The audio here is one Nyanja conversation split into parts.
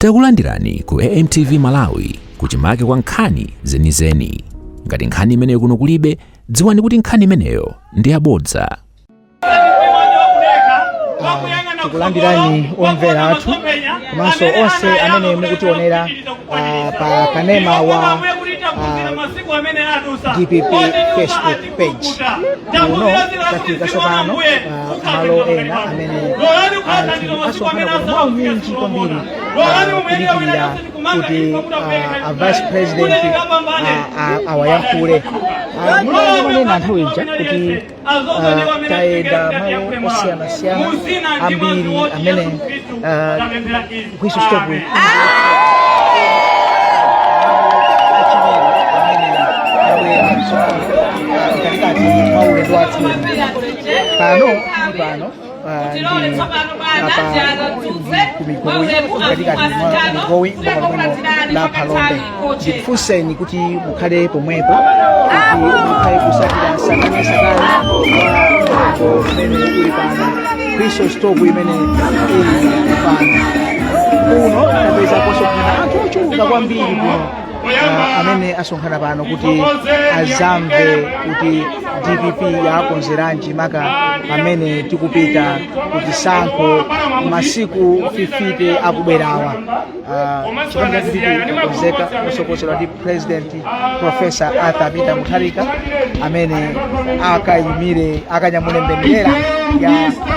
Takulandirani ku AMTV Malawi, kuchimake kwa nkhani zenizeni. Ngati nkhani imeneyo kuno kulibe, dziwani kuti nkhani imeneyo ndi yabodza. Tikulandirani omvera athu komanso onse amene mukutionera pa kanema wa DPP Facebook page. Kuno tafika tsopano pa malo ena amene anthu asonkhana kuno mwaunyinji kwambiri kudikirira kuti a vice president awayankhule. Monga manena nthawi ija kuti tayenda malo osiyanasiyana ambiri amene whistle stop mkatikati mwa ulendo wathu pano. Tili pano Tilole ndi tsopano bwana apa tiadzutse ku Migowi, mkatikati mwa Migowi, m'boma lomweno la Phalombe. Ndikufunseni kuti mukhale pomwepo kuti mukhale kusatira tsatanetsatane wa mwambo umene uli pano, whistle stop imene ili pano. Kuno tapeza posonkhana anthu ochuluka kwambiri kuno amene asonkhana pano kuti azamve kuti DPP yakonzeranji maka pamene tikupita kuchisankho masiku 50 akubwerawa. Chipani cha DPP chakonzeka motsogozedwa ndi President Professor Arthur Peter Mutharika amene akayimire, akanyamule mbendera ya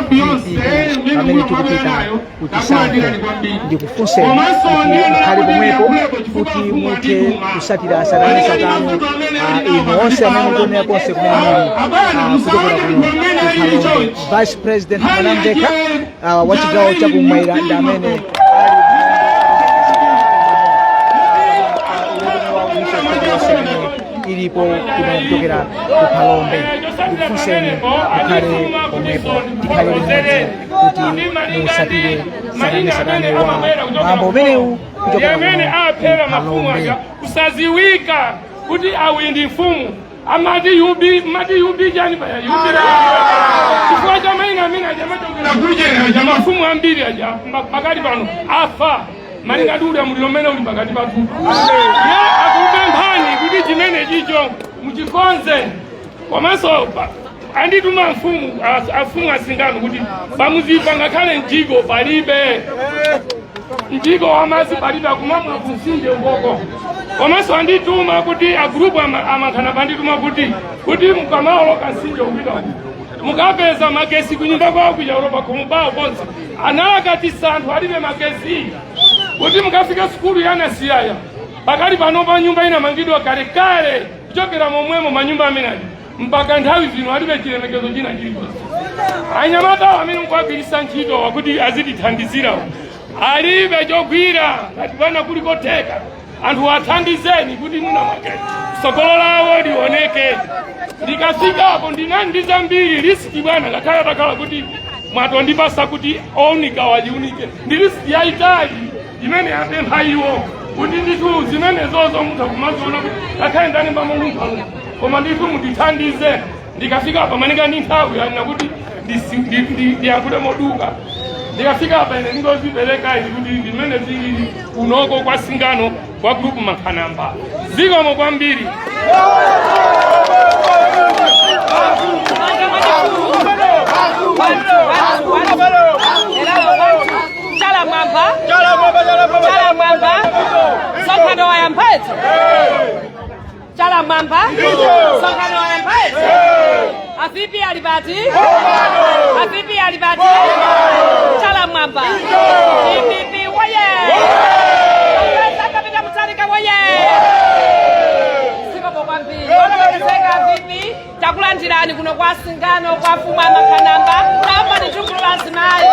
DPP pamene tikupita kuchisankho. Ndikufunseni kuti mukhale pomwepo kuti muthe kusatira tsatanetsatane, inu onse amene mukuonera konse kumene muli, kuchokera kuno ku Phalombe. Vice President Mwanamvekha wa chigawo chakumwera ndi amene ali ilipo kuno kuchokera ku Phalombe. Ndikufunseni mukhale pomwepo, tikhale limodzi kuti musatire tsatanetsatane wa mwambo umenewu kuchokera kuno Yamene aphera mafumu ku aja Phalombe. kusaziwika kuti awi ndi mfumu, amati yubi, mati yubi chani paya yubi, chifukwa cha maina amene aja amachokera kuja aja. Mafumu ambiri aja pakati pano afa malinga ndi ulamuliro umene uli pakati pathu. Ye akupemphani kuti chimene chicho muchikonze. Komanso andituma mfumu, afumu asingano, kuti pamuzipa ngakhale mjigo palibe, mjigo wa madzi palibe, akumamwa kumsinje ukoko. Komanso andituma kuti agrupu amankhana pandituma kuti mukamaoloka msinje kupita uko, mukapeza magesi kunyumba kwawo kuja ulo pakhomo pawo ponse analakatisa anthu alibe magesi, kuti mukafike sukulu yanasiyaya pakali pano pa nyumba inamangidwa kalekale kuchokera momwemo manyumba amene ali mpaka nthawi zino alibe chilemekezo china chilichonse. Anyamatawo amene mukuwagwiritsa ntchito wakuti azitithandizirawo alibe chogwira. Ngati bwana kuli kotheka, anthu athandizeni kuti mwina mwake tsogolo lawo lioneke. Ndikafikapo ndinali ndi zambiri list, bwana, ngakhale atakhala kuti mwatondipasa kuti ounika wachiunike, ndi list yayitali imene apempha iwo kuti ndithu zimenezozo mutha kumaziona kuti ngakhale ndani pamolumphalumpha, koma ndithu mundithandize ndikafika apa malinga ndi nthawi yanena kuti ndiyankhule moduka. Ndikafika apa ine ndingozipereka izi kuti ndimene zilili kunoko kwa Singano kwa group Mankhanamba. Zikomo kwambiri. Chala mwamba. Chala mwamba. Msonkhano wayamba eti? Chala mwamba. Msonkhano wayamba eti? A VP ali pati? A VP ali pati? Chala mwamba. DPP woye! Professor Peter Mutharika woye! Zikomo kwambiri. Olemekezeka VP, takulandirani kuno kwa Singano kwa mfumu Amakhanamba kamba ndi gulu la azimayi.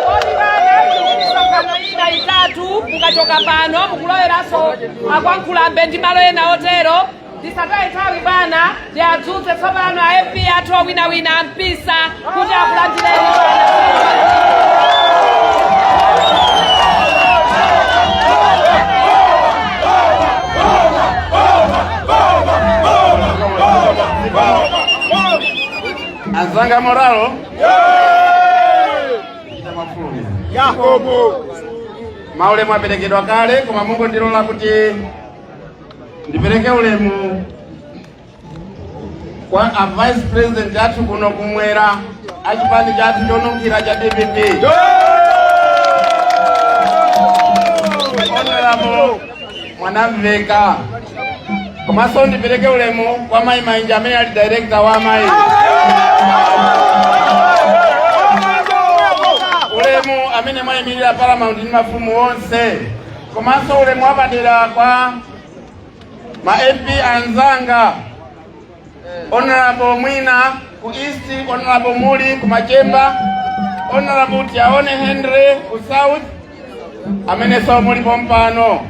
Kodi bana misonkhano ina itatu, mukachoka pano mukuloweranso akwankhulambe ndi malo ena otero. Ndisataye nthawi bwana, ndiadzutse tsopano a MP athu owinawina ampisa kuti akulandireni, bwana. Azanga moralo. Yakobo. Maulemu aperekedwa kale, koma mungondilola kuti ndipereke ulemu kwa a vice president athu kuno kumwera, achipani chathu chonunkhira cha DPP, Honorable Mwanamveka. Komanso ndipereke ulemu kwa mayi Mainja amene ali director wa amayi. Ulemu amene mwayimirira paramount ndi mafumu onse, komanso ulemu wapadera kwa ma MP anzanga, Honorable Mwina ku East, Honorable Muli ku Machemba, Honorable Tiaone Henry ku South, amene so mulipo mpano.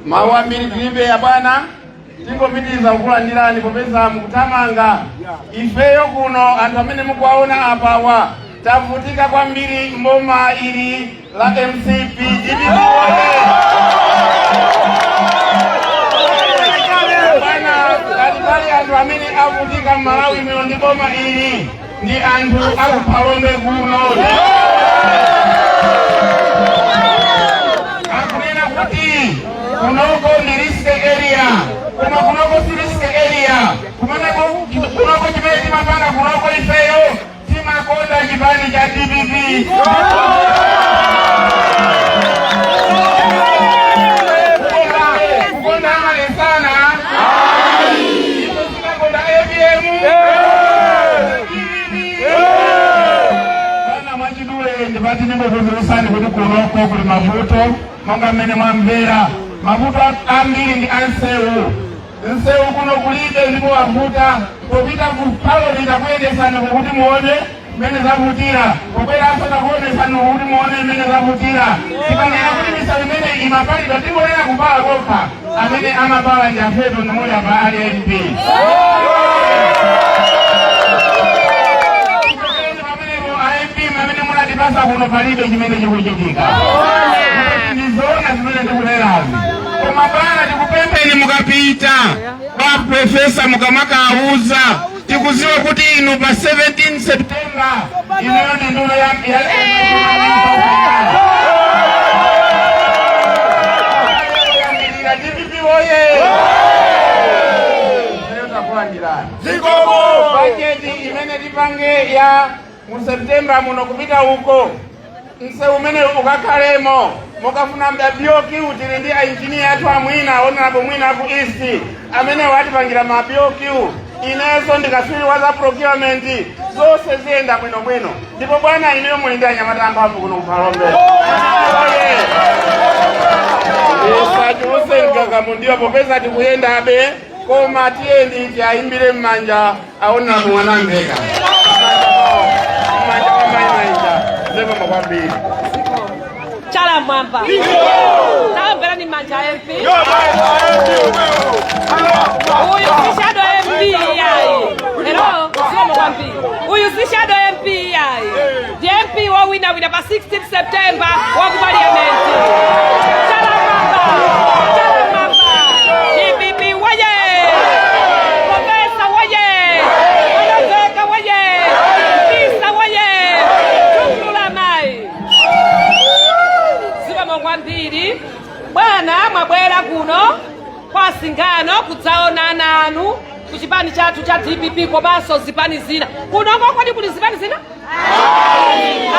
Mawu ambiri tilibe ya bwana, tingopitiriza kukulandirani popeza mukuthamanga. Ifeyo kuno, anthu amene mukuwaona apawa, tavutika kwambiri mboma ili la MCP. DPP woye! Bwana, ngati pali anthu amene avutika m'Malawi muno ndi boma ili, ndi anthu akuphalombe kuno. Akunena kuti kunoko ndi risk area, koma kunoko si risk area. Kumeneko kunoko, chimene timapanga kunoko ifeyo, timakonda chipani cha DPP. Kukonda amalesana. Ife timakonda APM, DPP. Bwana, mwachidule ndipati ndingokudziwitsani kuti kunoko kuli mavuto monga mmene mwamvera. Mavuto ambiri ndi ansewu. Nsewu kuno kulibe ndipo wavuta. Popita ku Phalombe takuyendesani kuti muone mmene zavutira, pobweranso takuonesani kuti muone mmene zavutira. Tikanena kuti misewu imene imapalidwa, tingonena kupala kokha, amene amapala ndi afeto ndimuli apa ali MP. Tichokereni pamenepo, a MP amene munatipasa kuno palibe chimene chikuchitika. Ndizoona zimene ndikunenazi. Koma bwana, tikupempheni, mukapita kwa professor mukamakauza, tikuziwa kuti inu pa 17 September inuyo ndi nduna ya DPP woye! Lero takulandirani. Bajeti imene tipange ya mu September muno kupita uko, msewu umene ukakhalemo. Mukafuna ma BOQ, tili ndi engineer athu amwina, Honorable Mwina ku East, amene watipangira ma BOQ. Inenso ndikatswiri wa za procurement, zonse ziyenda bwinobwino. Ndipo bwana, inuyo muli ndi anyamata amphamvu kuno kuphalombe. Oye! Ndisachuluse mgagamu, ndiyo popeza tikuyendabe, koma tiyeni tiayimbire m'manja aona Mwanamveka, m'manja kwa mayi Mainja. Zikomo kwambiri. Chala mwamba, taomberani manja MP. Uyu si shadow MP yayi. Hello, zikomo kwambiri. Uyu si shadow MP yayi, ndi MP wowinawina pa 16 September wa ku parliament. Chala mwamba, chala mwamba! DPP woye! Professor woye! Mwanamveka woye! Pisa woye! Tukulula mayi. Zikomo kwambiri bwana. Mwabwera kuno kwa Singano kudzaonana anu ku chipani chathu cha DPP komanso zipani zina kunoko. Kodi kuli zipani zina?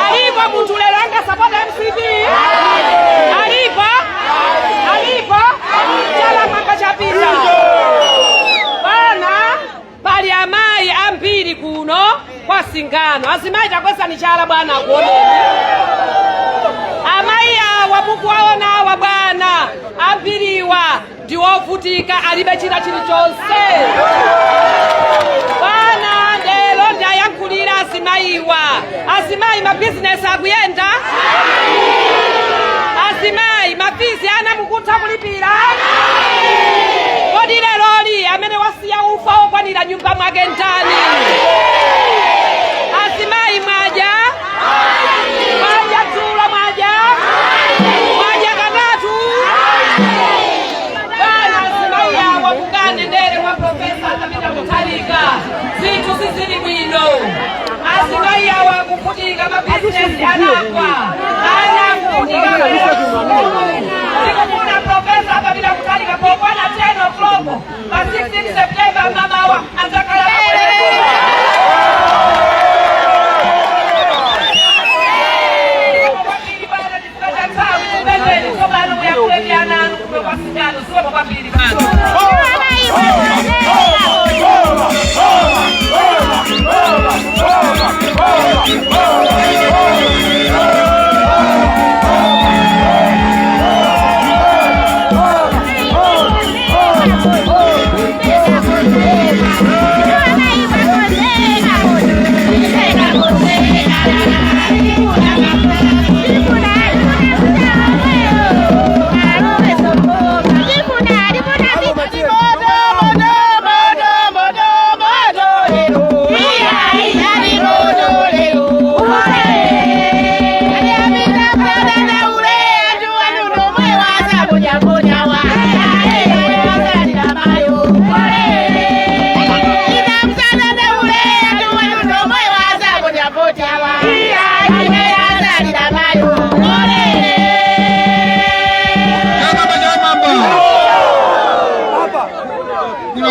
Alipo munthu lero angasapota MCP? Alipo? Alipo? Chala mwamba chapita. Bwana, pali amayi ambiri kuno kwa Singano. Azimayi, takwesani chala bwana akuoneni. Amayi awa mukuwaona awa bwana, ambiriwa ndi ovutika, alibe china chilichonse. Bwana, lero ndiayankhulira azimayiwa. Azimayi, mabizinesi akuyenda? Azimayi, ma fees ana mukutha kulipira? Kodi leroli amene wasiya ufa okwanira nyumba mwake ndani? Azimayi, mwadya? Mwadya dzulo? Mwadya? Mwadya katatu? Bwana, azimayi awa mukanenere kwa Professor Peter Mutharika, zinthu sizili bwino. Azimayi awa akuvutika, mabizinesi anagwa, ana akuvutika.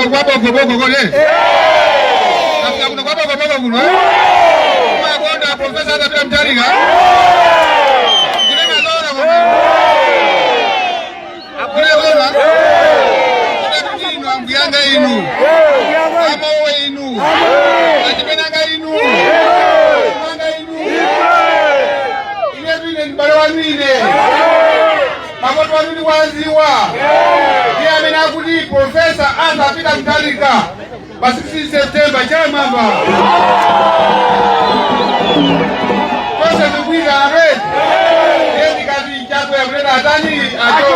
kuno kwa Bokoboko kodi? Tafika kuno kwa Bokoboko kuno, eh? Mumakonda Professor Arthur Peter Mutharika? Kunena zoona koma? Kunena zoona? Kunena inu ambuyanga inu. Amowe inu. Achipenanga inu. Anga inu. Ine vine mbale wanu ine. Makoto wanu ni waziwa. Ndiye amene akuti Professor Arthur Peter Mutharika pa 16 September chamwamba. Tonse tikuita red. Ndiye ndikati Chakwera kuleta atani acho.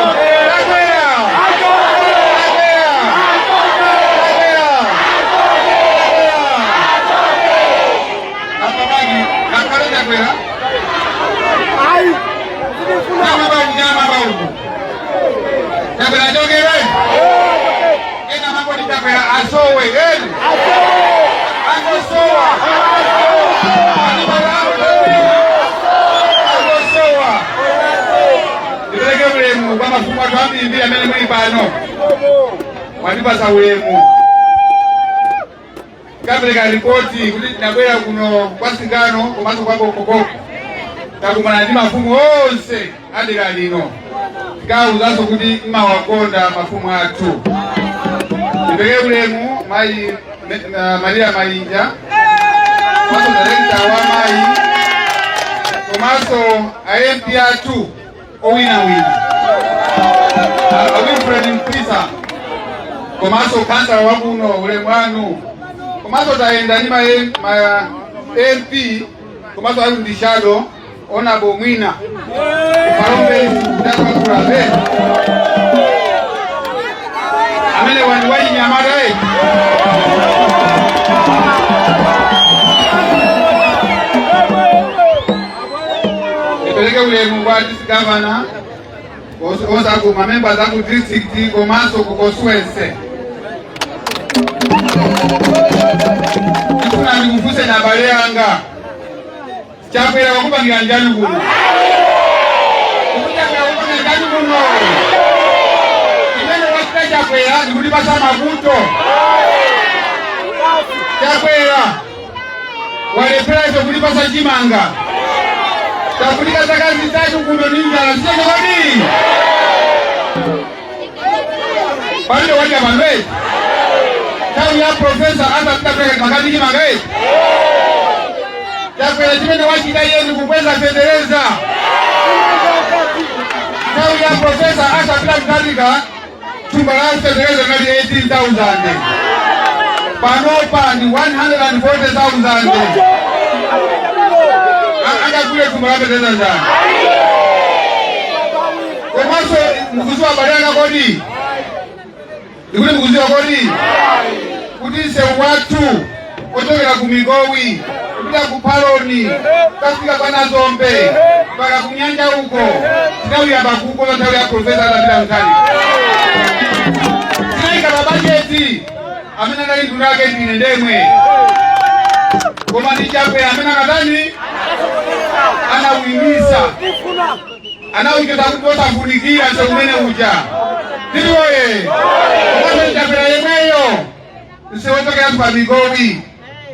Chakwera. Chakwera. Chakwera. Chakwera. Apa bagi akhale Chakwera. Nyama bauku, nyama bauku. Chakwera chokere. Ena mangoti Chakwera asowe. Eni. Angosowa. Angosowa. Ndipereke ulemu kwa mafumu athu ambiri amene muli pano. Mwatipasa ulemu. Kapereka ripoti kuti tinabwera kuno kwa Singano komanso kwa Bokoboko. Takumana ndi mafumu onse adera lino. Tikawuzanso kuti mmawakonda mafumu athu. Ndipereke ulemu mayi Maria Mainja, komanso director wa mayi, komanso a MP athu owinawina a Wilfred Mpisa, komanso kansala wakuno, ulemu wanu. Komanso tayenda ndi ma MP komanso ali ndi shadow Honorable Mwina Phalombe ndakwakula amene wandi wachinyamata. Ndipereke ulemu kwa district governor, onse aku ma members aku district komanso ku constituency. Ndifuna ndikufunse na abale anga, Chakwera wakupangira njani kuno? Chakwera wakupangira njani kuno? Imene wachita Chakwera ndikutipasa mavuto. Chakwera walephera ife kutipasa chimanga, tafunika zaka 3 kuno ni njala sicheke kodi palibe wadya pano. Nthawi ya Professor Arthur makati chimanga eti. Chakwera chimene wachita iye ndi kukweza fetereza. Nthawi ya Professor Arthur Peter Mutharika thumba la fetereza linali 18,000, panopa ndi 140,000. Angagule thumba la fetereza ndani? Komanso mukuziwa abale anga kodi, ndikuti mukuziwa kodi kuti msewu wathu ochokera ku Migowi kupita ku Phaloni kafika kwa Nazombe mpaka kunyanja uko tinawuyamba kukonza nthawi ya Professor Arthur Peter Mutharika. Tinayika pa bajeti, amene anali nduna yake ndine ndemwe, koma ndi Chakwera amene anatani, anawuyimisa, anawuchita kuti osafunikira msewu umene uja. Tiliwoye komanso Chakwera yemweyo msewu ochokera pa Migowi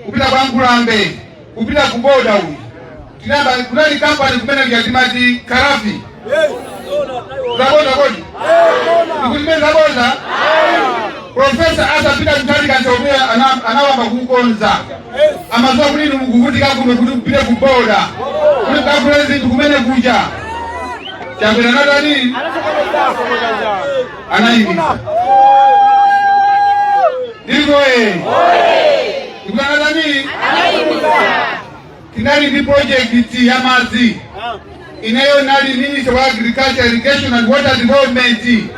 kupita kwa Nkulambe kupita ku boda uyu tinamba kunali kampani kumene kuja timati Karafi. Zaboza kodi? Ndikuti mene zaboza. Professor Arthur Peter Mutharika msewu umene anawamba kuukonza, amadziwa kuti inu mukuvutika kuno kuti kupite ku boda kuti mukagule zinthu kumene kuja. Chakwera natani, anayimisa. Ndikoye ndikuti anatani, tinali ndi project ya madzi. Ineyo nali Minister wa Agriculture, Irrigation and Water Development.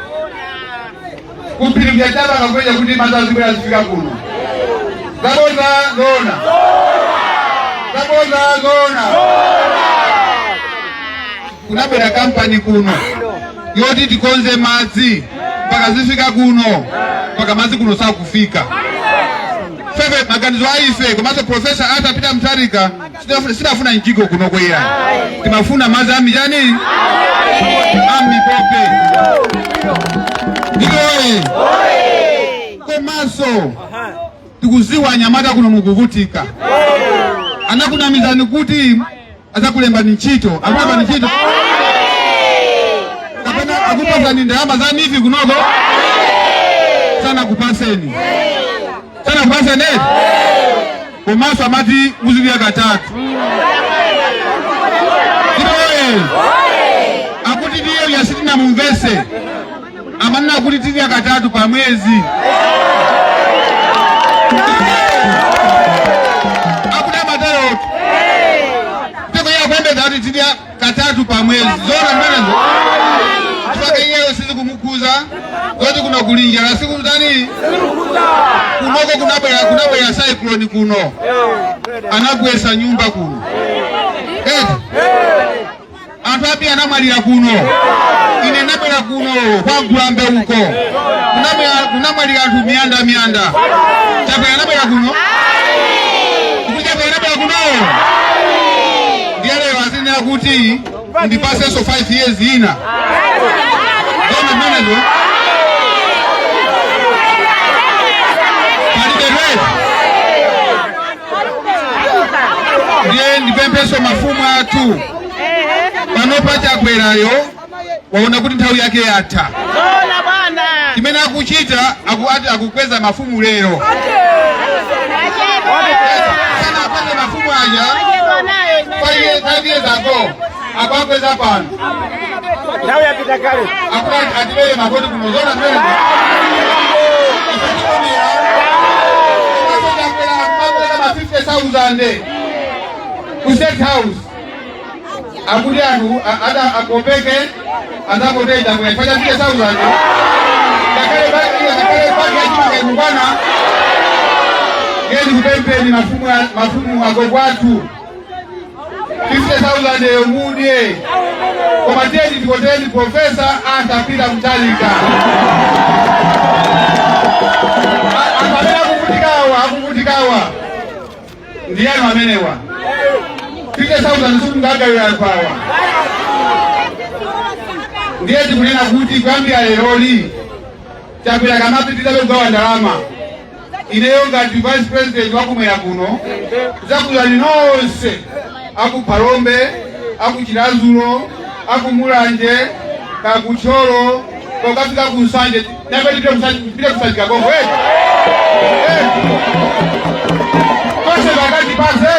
Kupiri kuja chaba kakuja kuti madzi azibwera azifika kuno. Zaboza zona? Zaboza zona? Kunabwera kampani kuno yoti tikonze madzi mpaka zifika kuno, mpaka madzi kuno sakufika. Fefe maganizo aife komanso Professor Arthur Peter Mutharika sidafuna mjigo kuno kwera, timafuna madzi amichani, amipope. Ndikoye komanso Komanso tikuziwa anyamata kuno mukuvutika. Anakunamizani kuti azakulembani ntchito. Akulembani ntchito kapena akupasani ndalama za NEEF kunoko? Sana kupaseni, sana kupaseni. Komanso amati muzidya katatu. Iwoye akuti ndiye yasitina mumvese, amanena kuti tidya katatu pa mwezi. Akuti amatero teko yakwembeza kuti tidya katatu pa mwezi. Zona mmenezo chifukwa iyeyo sizi kumukhuza zoti kuno kuli njala, sikumtani kunoko. Kunabwera cyclone kuno, anagwesa nyumba kuno eti, anthu ambiri anamwalira kuno. Ine ndabwera kuno kwa Nkulambe uko, kunamwalira anthu miyanda miyanda. Chakwera anabwera kuno? Kuti Chakwera anabwera kuno? Ndiye lero azinena kuti ndipasenso 5 years ina. Zona mmenezo palibe redi. Ndiye ndipempheso mafumu athu panopa, Chakwerayo waona kuti nthawi yake yatha. Chimene akuchita ati akukweza mafumu lero, sana akweze mafumu aja 5 years ago, akwakweza pano. Nthawi yapita kale. Akuti atibere mavoti kuno. Zona zimenezo? Ife tikomera Chakwera akumapereka ma 50,000 ku State House, akuti anthu ada akopeke azavote Chakwera chifukwa cha 50,000, ngakhale bagi yachimanga ikukwana. Ndiye ndikupempheni mafumu, mafumu agogo athu, 50,000 eyo mudye, koma tiyeni tikoteni Professor Arthur Peter Mutharika. Anthu amene akuvutikawa, akuvutikawa ndiyanu amenewa. 50,000 sikungagawira anthu awa. Ndiye tikunena kuti kuyambira leroli, Chakwera kamapitirizabe kugawa ndalama, ineyo ngati vice president wakumwera kuno zakuzani nonse aku Phalombe, aku Chiradzulu, aku Mulanje, kakuthyolo kokafika ku Nsanje, nape tipite kusanjika kongo tonse pakati pase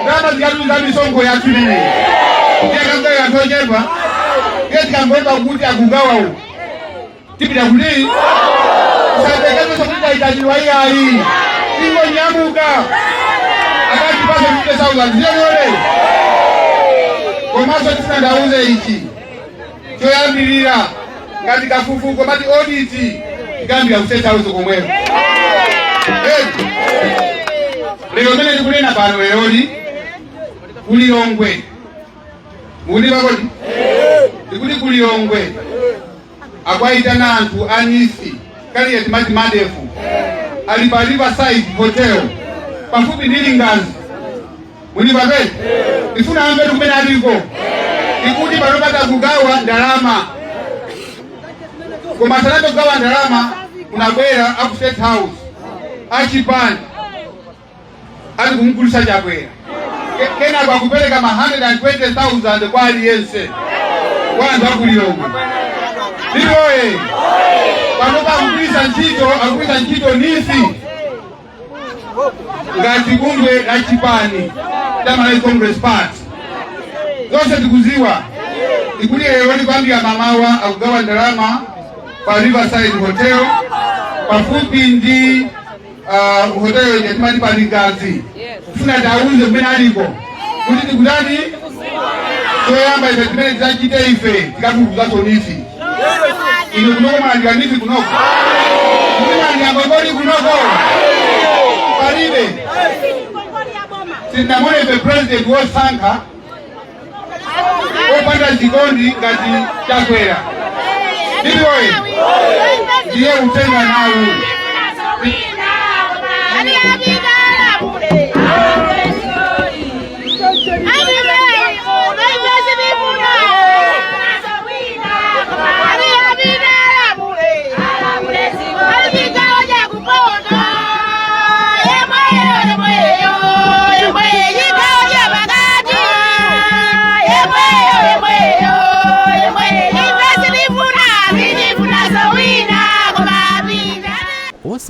ndalama zikatuza misonkho yathu imene ndiye kagawira anthu ochepa. Ndiye tikangomva kuti akugawa uku, tipita kuti sapekezeso kuti taitaniwa iyayi, ingonyamuka akatipase 50,000 ziyonole. Komanso tifuna ndauze ichi choyambirira, ngati kafukufuku mati audit ikambira ku State House komweko. Lero mene ndikunena pano, leroli kulilongwe mukuti pakoti ndikuti kulilongwe akwaitana anthu a NEEF kaliye timati madefu ali pa Riverside Hotel pafupi ndi Lingazi. Muli pape ndifuna amve kumene aliko ikuti panopata kugawa ndalama, koma sanambe kugawa ndalama kunabwera aku State House achipani ali kumugulisa Chakwera. Kenako akupereka ma 120,000 kwa aliyense kwa anthu akulilongwe. Ndipoye panopa akugwiritsa ntchito NEEF ngati bungwe la chipani cha Malawi Congress Party. Zonse tikuziwa. Ikuti lero ndikwambira mamawa akugawa ndalama pa Riverside Hotel pafupi ndi hotel ija timati pa Lingazi. Kufuna tauze kumene aliko kuti tikutani. Choyamba ife timene tidzachite, ife tikafufuzaso NEEF. Ine kunoko mwalandira NEEF kunoko? Kuti mwalandira ngongoli kunoko? Palibe. Sindinamone ife president wosankha wopanda chikondi ngati Chakwera. Ndipoye ndiye utenga nawu.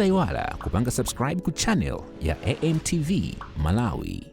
Osayiwala kupanga subscribe ku channel ya AMTV Malawi.